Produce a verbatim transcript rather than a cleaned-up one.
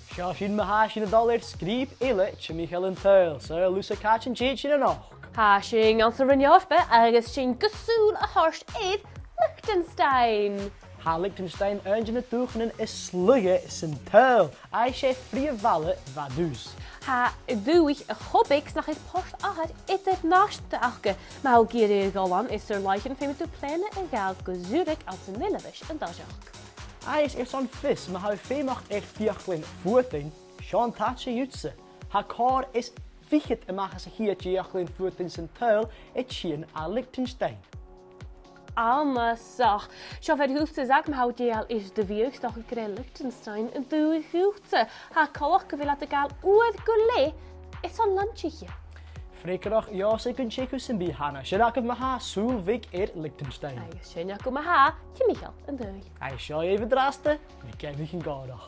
Seo sinn ma-thà, sinn a' dol air sgrìob eile timcheall an t-saoghail, saoil thusa càit an tèid sinn a-nochd? Tha sinn anns an Roinn Eòrpa agus sinn gu sùil a thoirt air Liechtenstein. Tha Liechtenstein aon de na dùthchannan as lugha san t-saoghal, agus 's e frìomh bhaile Vaduz. Tha an dùthaich cho beag 's nach eil port athair eadar-nàiseanta aca. Ma tha thu ag iarraidh a dhol ann airson làithean, feumaidh tu plèana a ghabhail gu Zurich anns an Eilean Levis an toiseach. Agus airson fios, ma tha feum agaibh air fiaclan fuadain, seo an t-àite dhutsa. Tha còrr is fichead a-mach às a' cheud de dh'fhiaclan fuadain san t-saoghal a' tighinn à Liechtenstein. Annasach. Seo fear dhutsa, Zach, ma tha thu dèidheil air do bhiadh, 's dòcha gur e Liechtenstein an dùthaich dhutsa. Tha coltach gu bheil iad a' gabhail uair gu leth airson lainntich. Freagarrach, dh'fhàs e gun teagamh sam bith cheana. Sin agaibh ma-thà sùil bheag air Liechtenstein. Agus sin agaibh ma-thà timcheall an t-saoghail. Agus seo e an-dràsta, mi Gavin Gòrach.